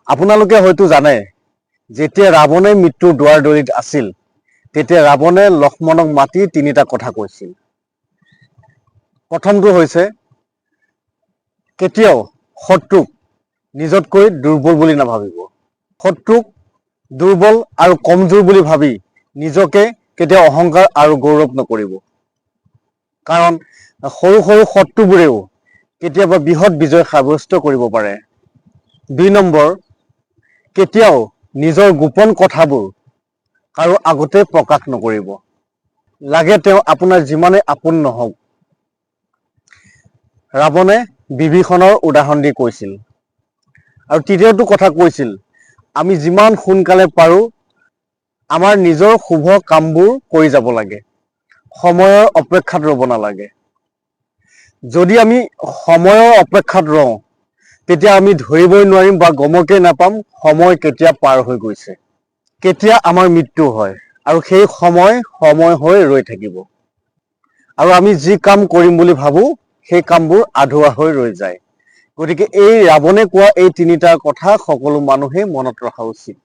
আপোনালোকে হয়তো জানে, যেতিয়া ৰাৱণে মৃত্যুৰ দুৱাৰদলিত আছিল, তেতিয়া ৰাৱণে লক্ষ্মণক মাতি তিনিটা কথা কৈছিল। প্ৰথমটো হৈছে, কেতিয়াও শত্ৰুক নিজতকৈ দুৰ্বল বুলি নাভাবিব। শত্ৰুক দুৰ্বল আৰু কমজোৰ বুলি ভাবি নিজকে কেতিয়াও অহংকাৰ আৰু গৌৰৱ নকৰিব, কাৰণ সৰু সৰু শত্ৰুবোৰেও কেতিয়াবা বৃহৎ বিজয় সাব্যস্ত কৰিব পাৰে। 2 নম্বৰ, কেতিয়াও নিজৰ গোপন কথাবোৰ কাৰো আগতে প্ৰকাশ নকৰিব, লাগে তেওঁ আপোনাৰ যিমানেই আপোন নহওক, ৰাৱণে বিভীষণৰ উদাহৰণ দি কৈছিল। আৰু তৃতীয়টো কথা কৈছিল, আমি যিমান সোনকালে পাৰোঁ আমাৰ নিজৰ শুভ কামবোৰ কৰি যাব লাগে, সময়ৰ অপেক্ষাত ৰ'ব নালাগে। যদি আমি সময়ৰ অপেক্ষাত ৰওঁ, তেতিয়া আমি ধৰিবই নোৱাৰিম বা গমকেই নাপাম সময় কেতিয়া পাৰ হৈ গৈছে, কেতিয়া আমাৰ মৃত্যু হয় আৰু সেই সময় সময় হৈ ৰৈ থাকিব আৰু আমি যি কাম কৰিম বুলি ভাবো, সেই কামবোৰ আধৰুৱা হৈ ৰৈ যায়। গতিকে এই ৰাৱণে কোৱা এই তিনিটা কথা সকলো মানুহে মনত ৰখা উচিত।